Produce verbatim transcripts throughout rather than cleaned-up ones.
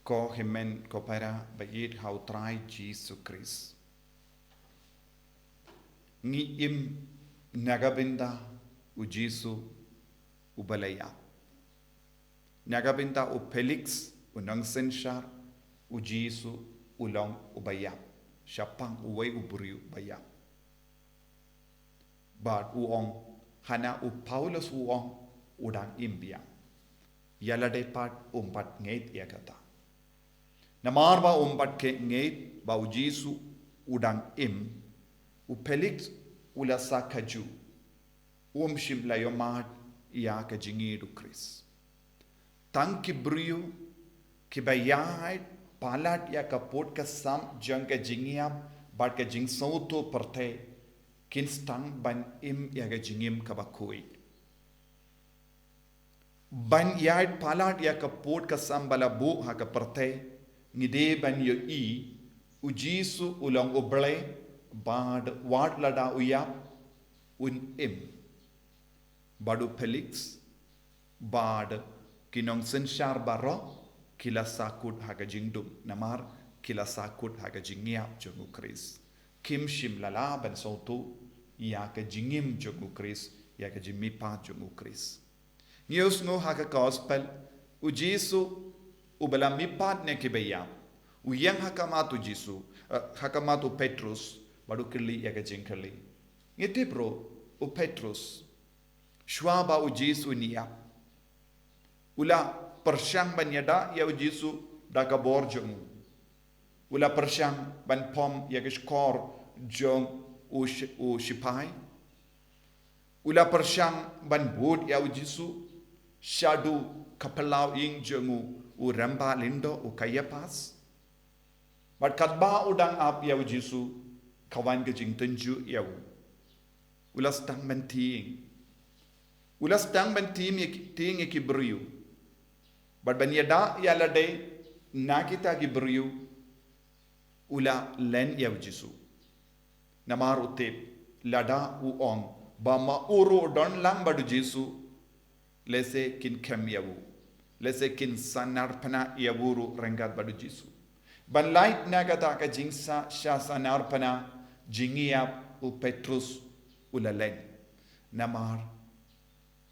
Ko hynmen ko para ba ïeit ha u Trai Jisu Khrist. Ngi im na ka bynta u Jisu uba la ïap. Na ka bynta u Felix u nongsynshar, u Jisu u long uba ïap. Shaphang uwei u briew ba ïap. Bad u ong, hana u Paulus u ong, u dang im biang. Ïa lade pat um pat ngeit ïa kata. Namar ba um pat ngeit ba u Jisu u dang im, u Felix u la sa kajuh. Um shym la ïohmad ïa ka jingïeit u Khrist. Tang ki briew kiba ïaid palat ïa ka pud ka sam jong ka jingïap bad ka jingsngewthuh pyrthei kin sdang ban im ïa ka jingim kaba khuid. Ban ïaid palat ïa ka pud ka sam ba la buh ha ka pyrthei, ngi dei ban ïohi u Jisu u long u Blei, bad wat lada u ïap un im. Bad u Felix bad ki nongsynshar baroh ki la sahkut ha ka jingdum, namar ki la sahkut ha ka jingïap jong u Khrist. Kim shym la lah ban sngewthuh ïa ka jingim jong u Khrist, ïa ka jingmihpat jong u Khrist. Ngi ïohsngew ha ka gospel, u Jisu uba la mihpat na kiba ïap, u ïeng ha khmat u Jisu, eh, ha khmat u Petrus, bad u kylli ïa ka jingkylli. Ngi tip ruh u Petrus, shuwa ba u Jisu un ïap, u la pyrshang ban ïada ïa u Jisu da ka bor jong u. U la pyrshang ban pom ïa ka shkor jong u shi-, u shipai. U la pyrshang ban bud ïa u Jisu shaduh ka phyllaw ïing jong u, u rangbah lyngdoh u Kaiaphas. Bad katba u dang ap ïa u Jisu, ka wan ka jingtynjuh ïa u. U la sdang ban tieng. U la sdang ban tieng ïa ki, tieng ïa ki briew. Bad ban ïada ïa lade na kita ki briew, u la len ïa u Jisu. Namar u tip, lada u ong ba ma u ruh u don lang bad u Jisu, lehse kin kem ïa u. Lehse kin sahnarphna ïa u ruh ryngkat bad u Jisu. Ban lait na kata ka jingsa-, shah sahnarphna, jingïap, u Petrus u la len. Namar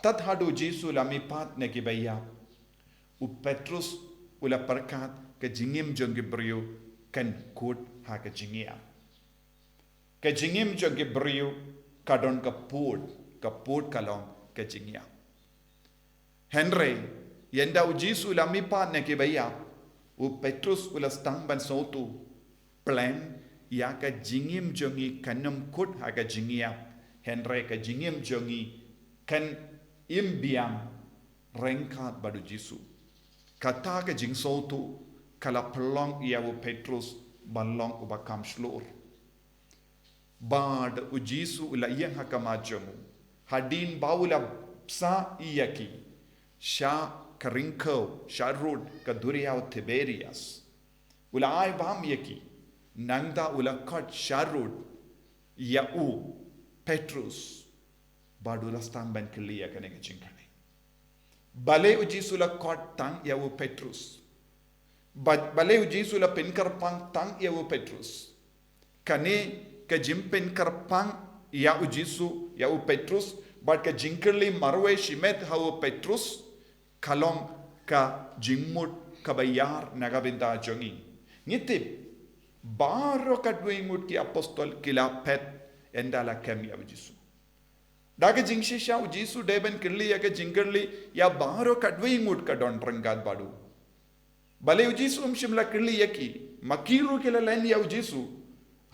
tad haduh u Jisu u la mihpat na kiba ïap, u Petrus u la pyrkhat ka jingim jong ki briew kan kut ha ka jingïap. Ka jingim jong ki briew ka don ka pud, ka pud ka long ka jingïap. Hynrei, ynda u Jisu u la mihpat na kiba ïap, u Petrus u la sdang ban sngewthuh, pleng ïa ka jingim jong ngi kan ym kut ha ka jingïap, hynrei ka jingim jong ngi kan im biang ryngkat bad u Jisu. Kata ka jingsngewthuh ka la pynlong ïa u Petrus ban long uba kham shlur. Bad u Jisu u la ïeng ha khmat jong u. Hadien ba u la bsa ïa ki sha ka ringkew, sha rud ka duriaw Tiberias. U la ai bam ïa ki, nangta u la khot sha rud ïa u Petrus. Bad u la sdang ban kylli ïa kane ka jingkylli. Balei u Jisu u la khot tang ïa u Petrus? Ba-, balei u Jisu u la pynkyrpang tang ïa u Petrus? Kane ka jingpynkyrpang ïa u Jisu, ïa u Petrus, bad ka jingkylli marwei shimet ha u Petrus, ka long ka jingmut kaba ïar na ka bynta jong ngi. Ngi tip, baroh katwei ngut ki apostol ki la phet ynda la kem ïa u Jisu. Da ka jingshisha u Jisu u dei ban kylli ïa ka jingkylli ïa baroh katwei ngut ka don ryngkat bad u. Balei u Jisu um shym la kylli ïa ki, ma ki ruh ki la len ïa u Jisu.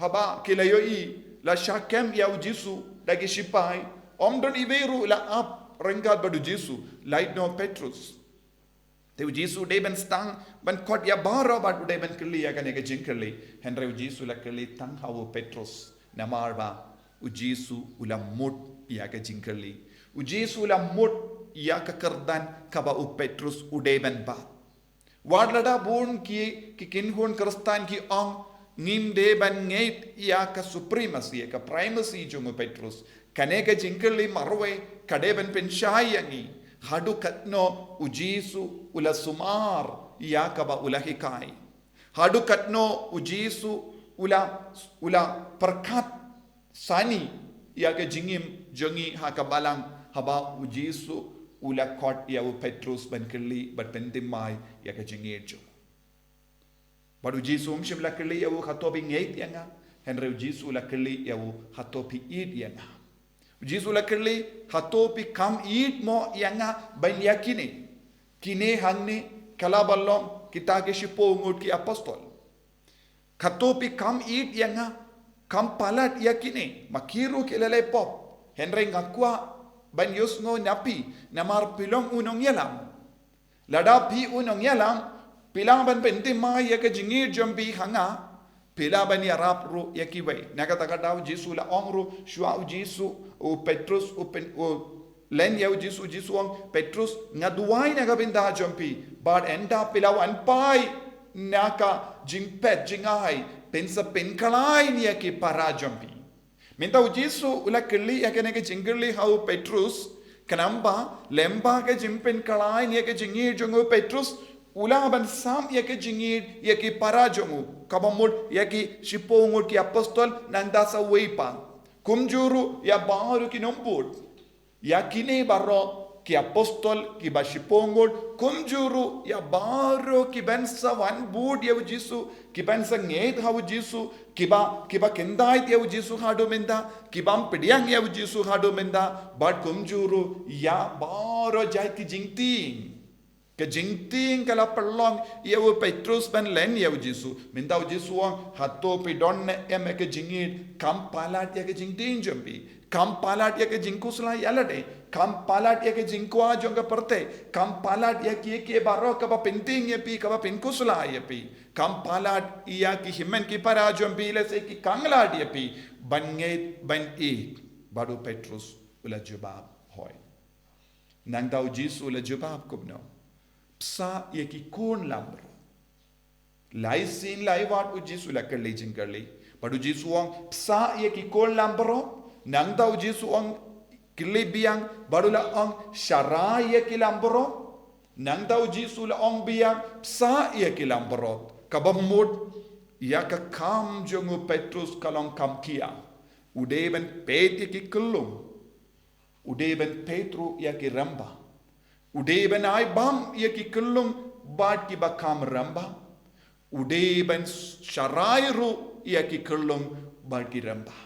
Haba ki la ïohi la shah kem ïa u Jisu da ki shipai, ym don iwei ruh la ap ryngkat bad u Jisu, lait noh Petrus. Te u Jisu u dei ban sdang ban khot ïa baroh bad u dei ban kylli ïa kane ka jingkylli. Hynrei u Jisu u la kylli tang ha u Petrus. Namar ba u Jisu u la mut ïa ka jingkylli. U Jisu u la mut ïa ka kyrdan kaba u Petrus u dei ban bat. Wat lada bun ki, ki kynhun Khristan ki ong, ngim dei ban ngeit ïa ka supremacy, ïa ka primacy jong u Petrus. Kane ka jingkylli marwei ka dei ban pynshai ïa ngi. Haduh katno u Jisu u la sumar ïa kaba u la hikai. Haduh katno u Jisu u la, u la pyrkhat sani ïa ka jingim jong ngi ha ka balang, haba u Jisu u la khot ïa u Petrus ban kylli bad pynthymmai ïa ka jingngeit jong u. Bad u Jisu um shym la kylli ïa u, hato phi ngeit ïa nga? Hynrei u Jisu u la kylli ïa u, hato phi ïeit ïa nga? U Jisu u la kylli, hato phi kham ïeit mo ïa nga ban ïa kine? Kine hangne ka la ba long kita ki shiphew ngut ki apostol. Hato phi kham ïeit ïa nga, kham palat ïa kine? Ma ki ruh ki la leh pop, hynrei nga kwah ban ïohsngew na phi, namar phi long u nongïalam. Lada phi u nongïalam, phi lah ban pynthymmai ïa ka jingngeit jong phi ha nga, phi lah ban ïarap ruh ïa kiwei. Na kata ka daw u Jisu u la ong ruh, shuwa u Jisu, u Petrus, u pyn, u len ïa u Jisu, u Jisu u ong, Petrus, nga duwai na ka bynta jong phi, bad ynda phi la wan phai na ka jingpeit jngai, phin sa pynkhlaiñ ïa ki para jong phi. Mynta u Jisu u la kylli ïa kane ka jingkylli ha u Petrus, khnang ba lem bad ka jingpynkhlaiñ ïa ka jingngeit jong u Petrus, u lah ban sam ïa ka jingngeit ïa ki para jong u, kaba mut ïa ki shiphew ngut ki apostol, nangta sa uwei pat. Kumjuh ruh ïa baroh ki nongbud. Ïa kine baroh ki apostol, kiba shiphew ngut, kumjuh ruh ïa baroh kiban sa wan bud ïa u Jisu, kiban sa ngeit ha u Jisu, kiba, kiba khyndai ïa u Jisu haduh mynta, kibym pdiang ïa u Jisu haduh mynta, bad kumjuh ruh ïa baroh jait ki jingtieng. Ka jingtieng ka la pynlong ïa u Petrus ban len ïa u Jisu. Mynta u Jisu u ong, hato phi don ne em ïa ka jingngeit, kham palat ïa ka jingtieng jong phi, kham palat ïa ka jingkhuslai ïa lade, kham palat ïa ka jingkwah jong ka pyrthei, kham palat ïa kiei kiei baroh kaba pyntieng ïa phi, kaba pynkhuslai ïa phi, kham palat ïa ki hynmen ki para jong phi, lehse ki khanglad ïa phi, ban ngeit, ban ïeit. Bad u Petrus u la jubab, hooid. Nangta u Jisu u la jubab kumno? Bsa ïa ki khun langbrot. Lai sien lai wat u Jisu u la kylli jingkylli. Bad u Jisu u ong, bsa ïa ki khun langbrot. Nangta u Jisu u ong, kylli biang, bad u la ong, sharai ïa ki langbrot. Nangta u Jisu u la ong biang, bsa ïa ki langbrot. Kaba mut, ïa ka kam jong u Petrus ka long kam khia. U dei ban peit ïa ki khyllung. U dei ban peit ruh ïa ki rangbah. U dei ban ai bam ïa ki khyllung bad kiba kham rangbah. U dei ban sharai ruh ïa ki khyllung bad ki rangbah.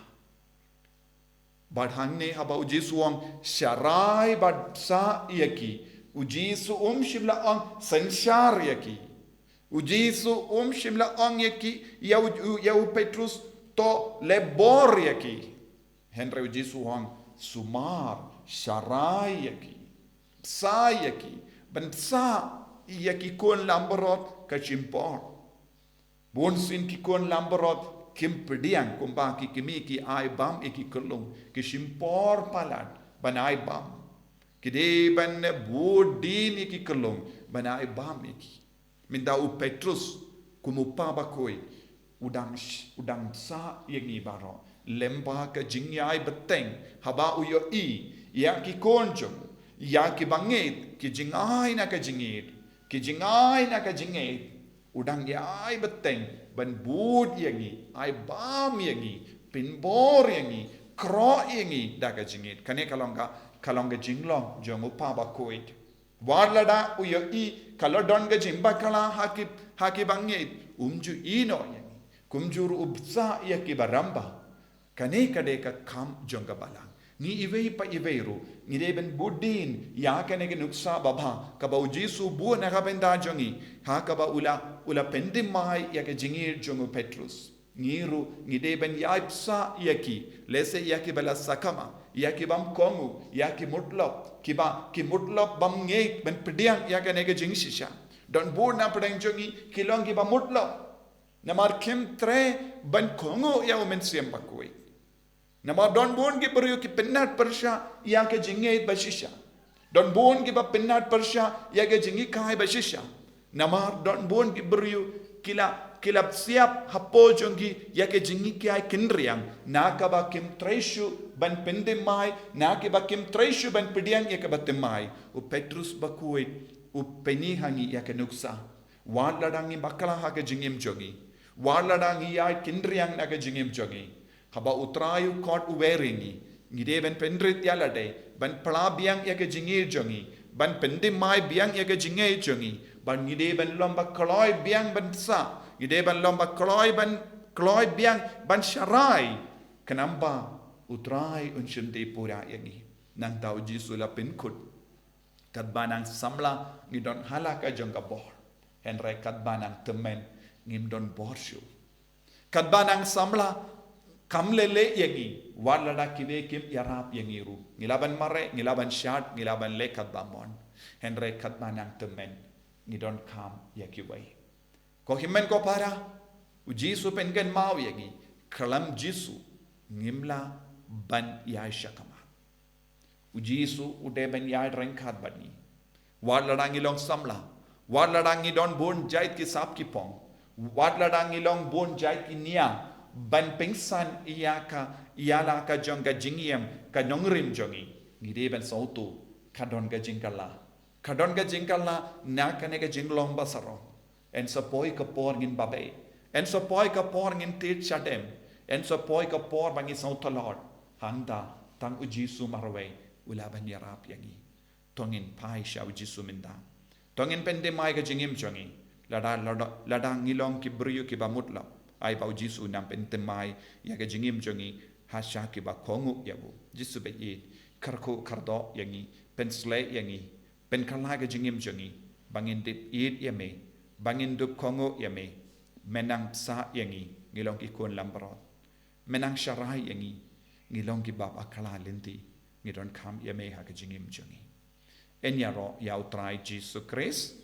Bad hangne haba u Jisu u ong sharai bad bsa ïa ki, u Jisu um shym la ong synshar ïa ki. U Jisu um shym la ong ïa ki, ïa u, ïa u Petrus, to leh bor ïa ki. Hynrei u Jisu u ong sumar, sharai ïa ki, bsa ïa ki. Ban bsa ïa ki khun langbrot ka shim por. Bunsien ki khun langbrot kim pdiang, kumba ki kmie ki ai bam ïa ki khyllung, ki shim por palat ban ai bam. Ki dei ban bud dien ïa ki khyllung ban ai bam ïa ki. Mynta u Petrus kum u kpa bakhuid, u dang sh-, u dang bsa ïa ngi baroh. Lem bad ka jingïai bteng, haba u ïohi ïa ki khun jong u, ïa kiba ngeit, ki jingai na ka jingngeit, ki jingai na ka jingngeit, u dang ïai bteng ban bud ïa ngi, ai bam ïa ngi, pynbor ïa ngi, khroh ïa ngi da ka jingngeit. Kane ka long ka, ka long ka jinglong jong u kpa bakhuid. Wat lada u ïohi ka la don ka jingbakla ha ki, ha kiba ngeit, um ju ïehnoh ïa ngi. Kumjuh ruh u bsa ïa kiba rangbah. Kane ka dei ka kam jong ka balang. Ngi iwei pa iwei ruh ngi dei ban bud dien ïa kane ka nuksa babha kaba u Jisu u buh na ka bynta jong ngi, ha kaba u la, u la pynthymmai ïa ka jingngeit jong u Petrus. Ngi ruh ngi dei ban ïai bsa ïa ki, lehse ïa kiba la sakma, ïa kibym kohnguh, ïa ki mutlop, kiba, ki mutlop bym ngeit ban pdiang ïa kane ka jingshisha. Don bun na pdeng jong ngi ki long kiba mutlop. Namar kim treh ban kohnguh ïa u Mynsiem Bakhuid. Namar don bun ki briew ki pynnat pyrshah ïa ka jingngeit ba shisha. Don bun kiba pynnat pyrshah ïa ka jinghikai ba shisha. Namar don bun ki briew ki la, Ki la siap hapoh jong ki ïa ka jinghikai kynriang, na kaba kim trei shuh ban pynthymmai, na kaba kim trei shuh ban pdiang ïa kaba thymmai. U Petrus bakhuid u pyni ha ngi ïa ka nuksa. Wat lada ngi bakla ha ka jingim jong ngi, wat lada ngi ïai kynriang na ka jingim jong ngi, haba U Trai u khot u wer ïa ngi, ngi dei ban pynrit ïa lade, ban pla biang ïa ka jingïeit jong ngi, ban pynthymmai biang ïa ka jingïeit jong ngi, ban ngi dei ban long ba kloi biang ban sah, ngi dei ban long ba kloi ban, kloi biang ban sharai. Khnang ba U Trai un shim dei pura ïa ngi. Nangta U Jisu la pynkut, katba nang samla ngi don ha la ka jong ka bor, hynrei katba nang tymmen ngim don bor shuh. Katba nang samla kam leh leh ïa ngi, wat lada kiwei kim ïarap ïa ngi ruh. Ngi lah ban mareh, ngi lah ban shad, ngi lah ban leh katba mon, hynrei katba nang tymmen ngi donkam ïa kiwei. Ko hynmen ko para, U Jisu pynkynmaw ïa ngi, khlem Jisu ngim lah ban ïai shakhmat. U Jisu u dei ban ïai ryngkat bad ngi. Wat lada ngi long samla, wat lada ngi don bun jait ki sap ki phong, wat lada ngi long bun jait ki nia ban pynksan ïa ka, ïa la ka jong ka jingim, ka nongrim jong ngi, ngi dei ban sngewthuh, ka don ka jingkylla. Ka don ka jingkylla na kane ka jinglong ba sarong. Yn sa poi ka por ngin babeh, yn sa poi ka por ngin tied shadem, yn sa poi ka por ba ngi sngewtlot. Hangta tang U Jisu marwei u lah ban ïarap ïa ngi. To ngin phai sha U Jisu mynta. To ngin pynthymmai ka jingim jong ngi. Lada, lada, lada ngi long ki briew kiba mutlop, ai ba U Jisu un nang pynthymmai ïa ka jingim jong ngi ha sha kiba kohnguh ïa u. Jisu ba ïeit, kyrkhu kyrdoh ïa ngi, pynshlei ïa ngi, pynkylla ka jingim jong ngi, ba ngin dep ïeit ïa me, ba ngin dep kohnguh ïa me. Me nang sah ïa ngi, ngi long ki khun langbrot. Me nang sharai ïa ngi, ngi long kiba bakla lynti, ngi donkam ïa me ha ka jingim jong ngi. Yn ïaroh ïa U Trai Jisu Khrist.